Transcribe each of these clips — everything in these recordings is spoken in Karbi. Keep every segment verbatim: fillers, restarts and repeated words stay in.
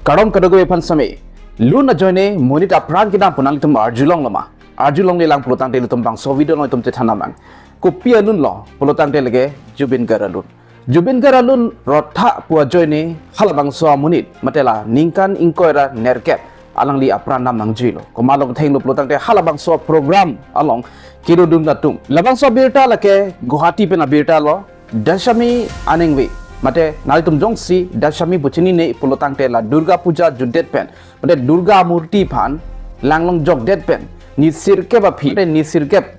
Kardom kadokave aphan sitame. Lun ajoine monit apran kedam pu nanglitum arjulong loma? Arjulongle lang pulotangte ilitum bangso video along itum chethan nang. Kopi alun lo pulotangte lake Zubeen Garg alun. Zubeen Garg alun rot tha pu ajoine halabangso amonit, mate la ningkan ingkoi ra nerkep, alangli apran dam nangjuilo. Komatlo kethenglo pulotangte halabangso program along kedodun atum. Labangso abirta lake Guwahati pen abirta lo. Dashami aningve, mate nanglitum jongsi Dashami pu chinine pulotangte la Durga Puja jutdet pen, mate Durga murti aphan langlong jokdet pen, ni sirkep aphi, mate ni sirkep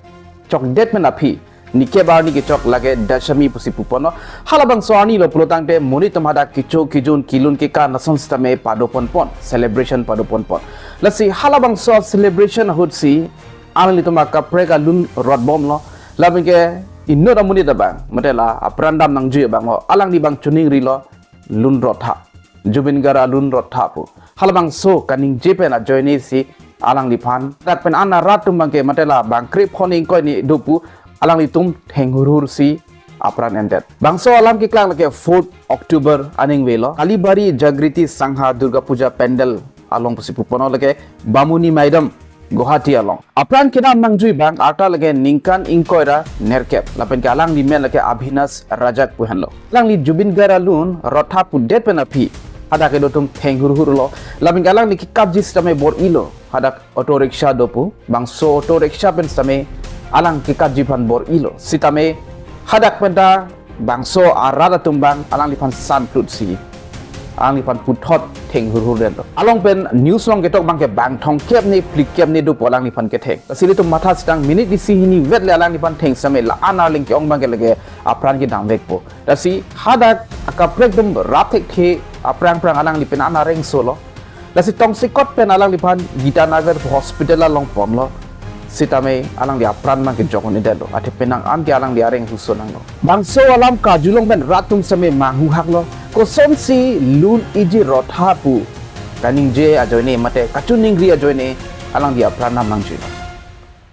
chokdet pen aphi, ni kep arni kechok lake Dashami pusi puponlo. Halabangso arni lo pulotangte monit atum hadak kecho kejun kelun kekan lason sitame pado ponpon, celebration pado ponpon. Lasi halabangso celebration ahut si alanglitum akaprek alun rotbomlo. Lapenke inut amonit abang, mate la apran dam nangjui abang lo, alangli abang choningrilo lun rot tha, Zubeen Garg alun rot tha pu. Halabangso kaningje pen ajoine si alangliphan, dak pen an arat atum abangke, mate la bang krepho ni ingkoi ni do pu, alanglitum theng hurhur si apran endet. Bangso alam keklang lake fourth October aningve lo, Kalibari Jagriti Sangha Durga Puja Pandal along pusi puponlo, lake Bamuni Maidam, Guwahati along. Apran kedam nangjui abang arta lake ningkan ingkoi ra nerkep. Lapenke alangli men lake Abhinash Rajak pu henlo. Alangli Zubeen Garg alun rot tha pudet pen aphi hadak kedo atum theng hurhurlo. Lapenke alangli kekapji sitame bor-ilo. Hadak auto rickshaw do pu, bangso auto rickshaw pen sitame alang kekapji aphan bor-ilo. Sitame hadak penta bangso arat atum abang alangliphan sanplut si, alangliphan puthot theng hurhur detlo. Along pen news along ketok abangke bang thomkep ni phlikep ni do pu alangliphan ketheng. Lasi ilitum matha sitang, minute isi hini vet le alangliphan theng sitame la-an arleng ke-ong abangke lake apran kedam vekpo. Lasi hadak akaprek atum rap thekthe, aphrang phrang alangli pen an areng solo. Lasi tongsekot pen alangliphan Gitanagar hospital along ponlo. Sitame alangli apran abangke jok un-edetlo. Athe penang an ke alangli areng huso nanglo. Bangso alam karjulong pen rat atum sitame manghuhaklo. Kosonsi lun iji rot tha pu kaningje ajoine, mate kachoningri ajoine alangli apran dam nangjuilo?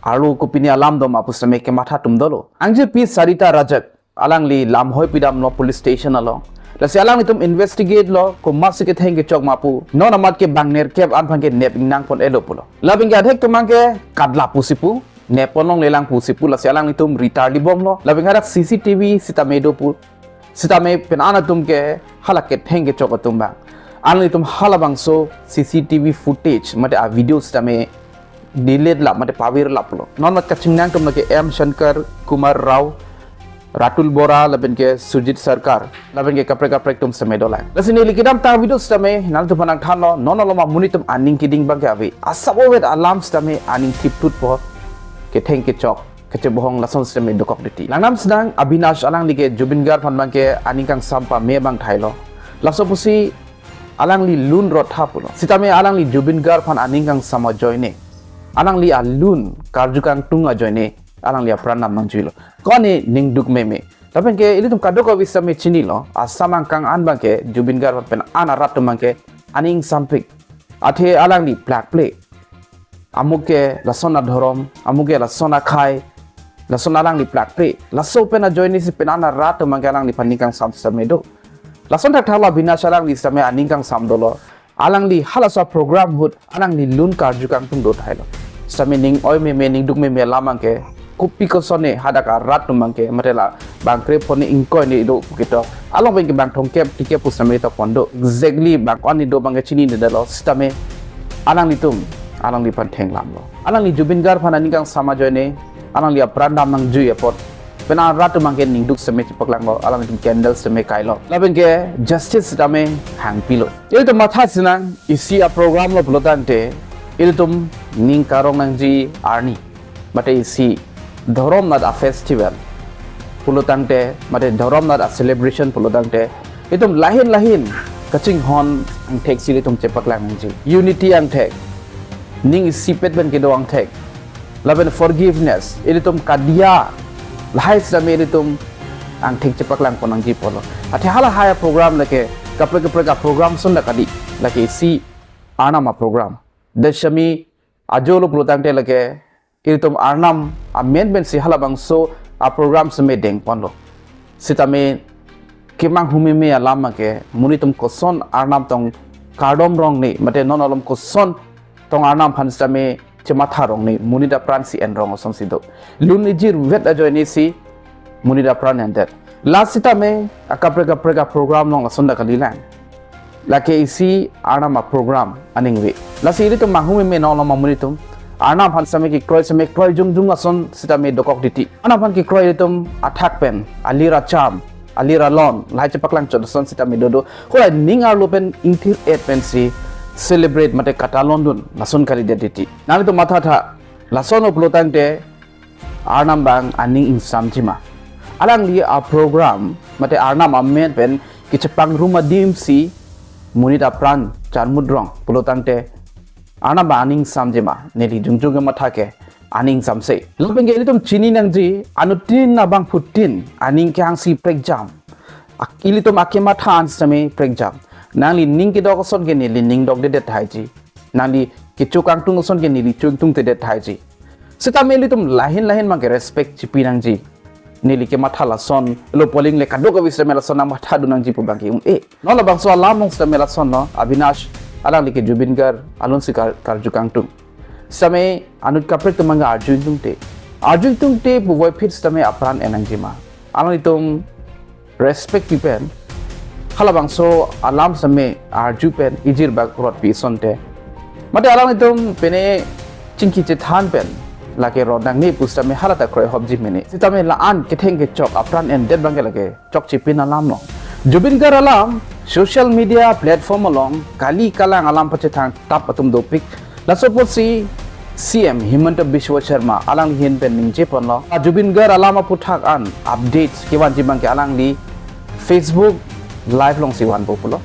Arlo kopine alam doma pu sitame kematha atum dolo. Angjepi Sarita Rajak, alangli lamhoi pidamlo police station along. Lasi alanglitum investigate lo, komatsi ketheng kechok ma pu, non amat ke bang nerkep an abangke nep ingnang pon-elo pulo. Lapenke adhek atum abangke kadla pusi pu, nep ponlongle lang pusi pu, lasi alanglitum ritar libomlo. Lapenke hadak C C T V sitame do pu, sitame pen an atum ke hala ketheng kechok atum abang, alanglitum halabangso C C T V footage, mate a video sitame delete lap, mate pavir laplo. Non amat kachingnang atum lake M Shankar Kumar Rao, Ratul Bora, lapenke Sujit Sarkar, lapenke kaprek kaprek atum sitame dolang. Lasi neli kedamtang video sitame nangtum aphan nangthanlo, non aloma monit atum aning keding abangke ave. Asap ovet alam sitame aning thiptutpo, ketheng kechok, kechebohong lason sitame dokok titi. Langnam sinang, Abhinash alangli ke Zubeen Garg aphan abangke aning kangsam pame abang thailo. Laso pusi alangli lun rot tha pulo. Sitame alangli Zubeen Garg aphan aning kangsam ajoine, alangli alun karju kangtung ajoine alangli apran dam nangjuilo. Ko-an ne ning duk meme. Lapenke ilitum kadokave sitame chinilo, Assam angkang an abangke Zubeen Garg aphan pen an arat atum abangke aning sampik. Athe alangli plakple. Amuk ke lason adhorom, amuk ke lason akhei, lason alangli plakple. Laso pen ajoine si pen an arat atum abangke alangliphan ning kangsam sitame do. Lason thakthak lo Abhinash alangli sitame aning kangsam dolo. Alangli halaso program ahut alangli lun karju kangtung do thailo. Sitame ning oi meme, ning duk meme alam abangke, kopi kosonne hadak arat atum abangke, mate la bang krepho ni ingkoi ni do pu ketok, along abangke bang thomkep phlikep pu sitame ketok pon do. Exactly bang ko-an ni do abangke chininedetlo, sitame alanglitum alangliphan thenglamlo. Alangli Zubeen Garg aphan aning kangsam ajoine alangli apran dam nangjui apot, pen an arat atum abangke ning duk sitame chepaklanglo, alanglitum candle sitame kailo. Lapenke justice sitame hangpilo. Ilitum matha sinang, isi a program lo pulotangte ilitum ning karong nangji arni, mate isi dhorom nat a festival pulotangte, mate dhorom nat a celebration pulotangte, itum lahin lahin kachinghon angthek si ilitum chepaklang nangji. Unity angthek, ning isipet pen kedo angthek, lapen forgiveness, ilitum kadiya lahai sitame ilitum angthek chepaklang pon nangji pulo. Athe halahai a program lake kaprek kaprek a program ason ta kali, lake isi Arnam a program. Dashami ajo lo pulotangte lake ilitum Arnam amen pensi halabangso a program sitame deng ponlo. Sitame kemanghu meme alam abangke, monit atum koson Arnam tong kardom rong ni, mate non alom koson tong Arnam aphan sitame chematha rong ni, monit apran si en rong ason si do. Lun ijirvet ajoine si monit apran endet. La sitame akaprek kaprek a-program along lason ta kalilang. Lake isi Arnam a-program aning ave. Lasi ilitum manghumeme non alom amonit atum Arnam aphan sitame kekroi sitame kroi jongjong ason sitame dokok titi. Arnam aphan kekroi ilitum athak pen, alir acham, alir alon, lahai chepaklang chot ason sitame dodo. Hulai ning arlo pen ingthir-et pensi celebrate mate katalon dun lason kalidet titi. Nanglitum mathatha, lason pulo tangte Arnam abang aning ingsamji ma? Alangli a-program mate Arnam amen pen kechepangrum adim si monit apran charmut rong pulo tangte Arnam abang aning ingsamji ma? Neli jongjong kematha ke aning ingsamse. Lapen ke ilitum chini nangji, anuttin abangphutin aning kehangsi prekjam. Ak-, ilitum akematha an sitame prekjam. Nangli ning kedok ason ke neli ning dokdedet thaiji. Nangli kecho kangtung ason ke neli cho ingtungtedet thaiji. Sitame ilitum lahin lahin abang ke respect chipi nangji. Neli kematha lason, lo polling le kadokave sitame lason nangmatha dun nangji pu abang ke un-e. Non labangso alam along sitame lasonlo, Avinash alangli ke Zubeen Garg alun si kar-, karju kangtung. Sitame anut kaprek atum abang ke arju ingtungte. Arju ingtungte puvoiphit sitame apran en nangji ma? Alanglitum respect pi pen, halabangso alam sitame arju pen ijir bak rot pi asonte, mate alanglitum pine chingki chethan pen lake rot nangne pu sitame hala ta kroihopji mene. Sitame la-an ketheng kechok apran endet abang ke lake chokche pen alam lo. Zubeen Garg alam social media platform along kali kalang alam pachethang tap atum dopik. Laso apotsi C M Himanta Biswa Sarma alangli ahin pen ningje ponlo, a Zubeen Garg alam aputhak an updates kevanji abang ke alangli Facebook Live along si vanpo pulo.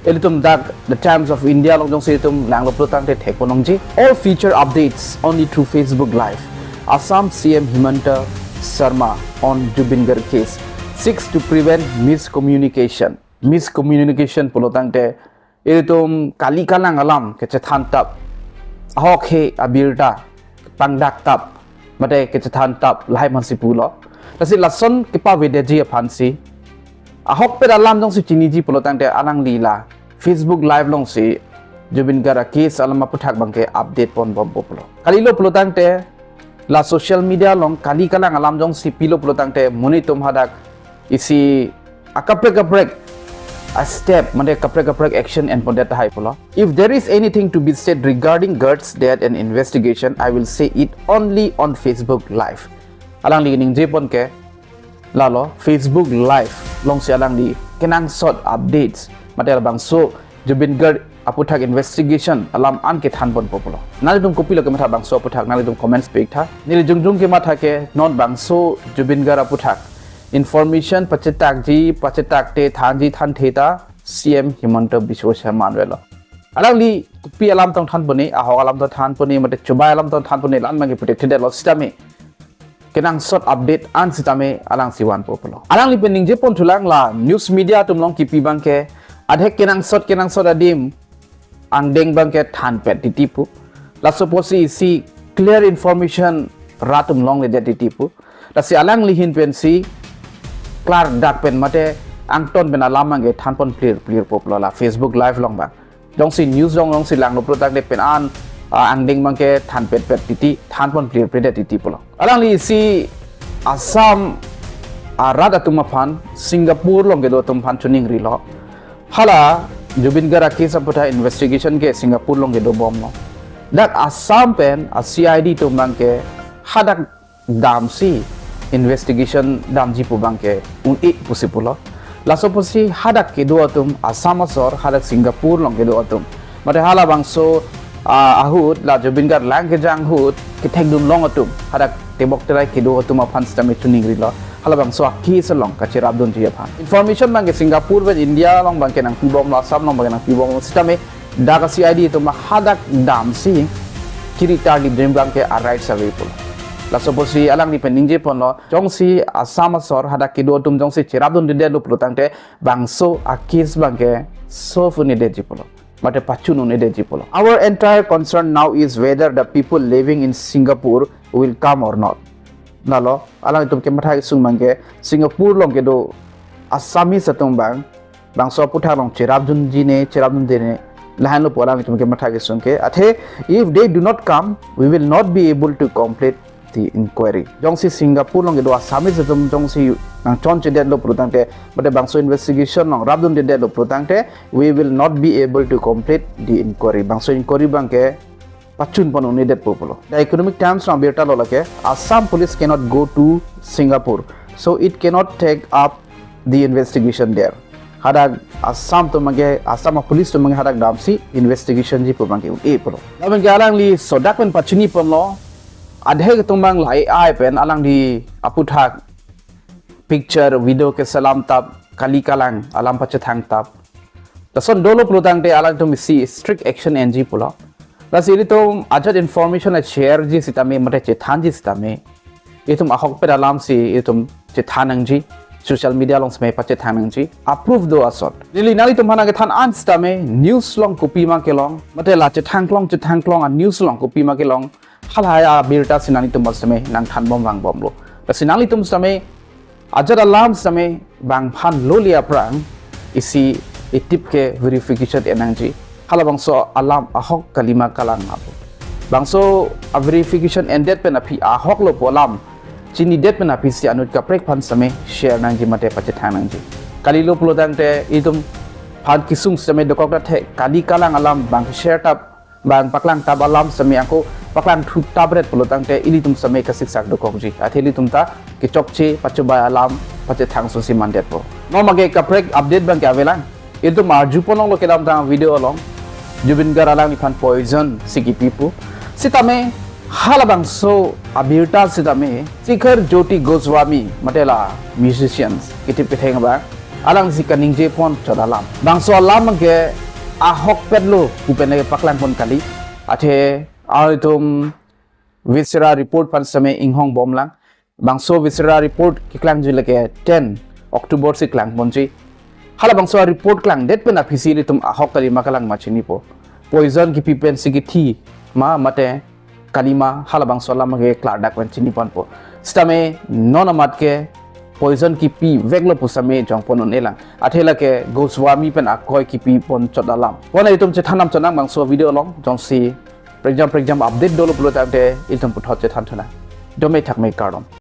Ilitum dak The Times of India along jongsi itum langlo pulo tangte thekpon longji. All feature updates only through Facebook Live. Assam C M Himanta Sarma on Zubeen Garg case seeks to prevent miscommunication. Miscommunication pulo tangte ilitum kali kalang alam kechethan tap, ahok he abirta pangdak tap, mate kechethan tap lahai aphansi pulo. Lasi lason kepavedetji aphansi, ahokpet alam jongsi chiniji pulo tangte alangli la Facebook Live alongsi Zubeen Garg a-case alam aputhak abang ke update ponbompo pulo. Kalilo pulo tangte la social media along kali kalang alam jongsi pilo pulo tangte monit atum hadak isi akaprek kaprek a-step, mate kaprek kaprek action enpondet tahai pulo. If there is anything to be said regarding Garg's death and investigation, I will say it only on Facebook Live. Alangli ningje pon ke lalo Facebook Live alongsi alangli kenangsot updates, mate labangso Zubeen Garg aputhak investigation alam an kethan ponpo pulo. Nanglitum kopilo kematha bangso aputhak, nanglitum comments pi-iktha. Neli jongjong kematha ke non bangso Zubeen Garg aputhak information pachetakji, pachetakte thanji thanthe ta C M Himanta Biswa Sarma an avelo. Alangli kopi alam tong thanpone, ahok alam tong thanpone, mate chubai alam tong thanpone, la-an abang ke puthekthedetlo sitame kenangsot update an sitame alangsi vanpo pulo. Alangli pen ningje ponthulang la news media atum along kipi abang ke adhek kenangsot kenangsot adim angdeng abang ke thanpet titi pu. Laso apotsi isi clear information rat atum longledet titi pu. Lasi alangli ahin pensi klardak pen mate angton pen alam abang ke thanpon plir plirpo pulo la Facebook Live along abang. Jongsi news along jongsi langlo pulo tangte pen an, ah, angdeng abang ke thanpetpet titi, thanpon plirplidet titi pulo. Alangli isi Assam arat atum aphan, Singapore along kedo atum aphan choningrilo. Hala Zubeen Garg a-case aputhak investigation ke Singapore along kedobomlo. Dak Assam pen a-C I D atum abang ke hadak damsi investigation damji pu abang ke un-e pusi pulo. Laso apotsi hadak kedo atum, Assam asor hadak Singapore along kedo atum, mate halabangso, ah, ahut la Zubeen Garg lang kejang ahut kethekdun long atum, hadak tebok terai kedo atum aphan sitame choningrilo. Halabangso a-case along kacherapdunji aphan. Information abang ke Singapore pen India along abang ke nangpibomlo, Assam along abang ke nangpibomlo sitame dak a-C I D atum hadak damsi kiri tarlip dun abang ke a-rights ave pulo. Laso apotsi alangli pen ningje ponlo, jongsi Assam asor hadak kedo atum jongsi cherapdundedetlo pulo tangte bangso a-case abang ke solve un-edetji pulo, mate pachun un-edetji pulo. Our entire concern now is whether the people living in Singapore will come or not. Lalo alangtum kematha kesung abang ke Singapore along kedo Assamese atum abang bangso aputhak along cherapdunji ne, cherapdunde ne, Lahenlo pu alanglitum ke matha kesung ke. Athe, if they do not come, we will not be able to complete the inquiry. Jongsi Singapore along kedo Assamese atum jongsi nangchonchedetlo pulotangte, mate bangso investigation along rapdundedetlo pulotangte, we will not be able to complete the inquiry. Bangso inquiry abangke pachun pon un-edetpo pulo. The Economic Times along abirta lo lake, Assam police cannot go to Singapore, so it cannot take up the investigation there. Hadak Assam atum abangke, Assam police atum abangke hadak damsi investigation ji pu abangke un-e pulo. Labangke alangli sodak pen pachini ponlo, adhe atum abang lahai pen alangli aputhak picture, video keselam tap, kali kalang alam pachethang tap. Lason dolo pulotangte alangtum isi strict action enji pulo. Lasi ilitum ajat information a-share ji sitame, mate chethanji sitame, itum ahokpet alamsi itum chethan nangji, social media along sitame pachethang nangji, approve do asot. Neli nanglitum aphan nangkethan an sitame, news along kopima kelong, mate la chethangklong chethangklong a-news along kopima kelong, halahai abirta si nanglitum aphan sitame nangthanbom vangbomlo. Lasi nanglitum sitame, ajat alam sitame bang aphan loli aphrang isi itip ke verification en nangji. Halabangso alam ahok kalima kalang ma pu. Bangso a-verification endet pen aphi ahoklo pu alam chinidet pen aphisi anut kaprek aphan sitame share nangji mate pachethang nangji. Kalilo pulotangte itum aphan kesung sitame dokok ta the, kali kalang alam bang share tap, bang paklang tap alam sitame ako paklang thu tapret pulotangte ilitum sitame kasiksak dokokji. Athe ilitum ta kechokche pachobai alam pachethang susi mandetpo. Non abangke kaprek update abangke avelang. Itum arju ponlonglo kedamtang video along, Zubeen Garg alangliphan poison si kipi pu. Sitame halabangso abirta sitame Shikhar Jyoti Goswami, mate la musicians kitip ketheng abang, alangsi kaningje pon chot alam. Bangso alam abangke ahokpetlo pu pen paklang pon kali. Athe itum Viswera report aphan sitame inghongbomlang. Bangso Viswera report keklangji lake ten October si klangponji. Halabangso report klangdet pen aphisi ilitum ahok kalima kalang ma chinipo. Poison kipi pensi kithi ma mate kalima, halabangso alam abangke klardak pen chini ponpo. Sitame non amat ke poison kipiveklo pu sitame jongpon un-elang. Athe lake Goswami pen akoi kipi pon chot alam. Pon itum chethan nam chonang bangso video along, jongsi prekjam prekjam update dolo pulotangte itum puthot chethan thunang. Dome thakme, kardom.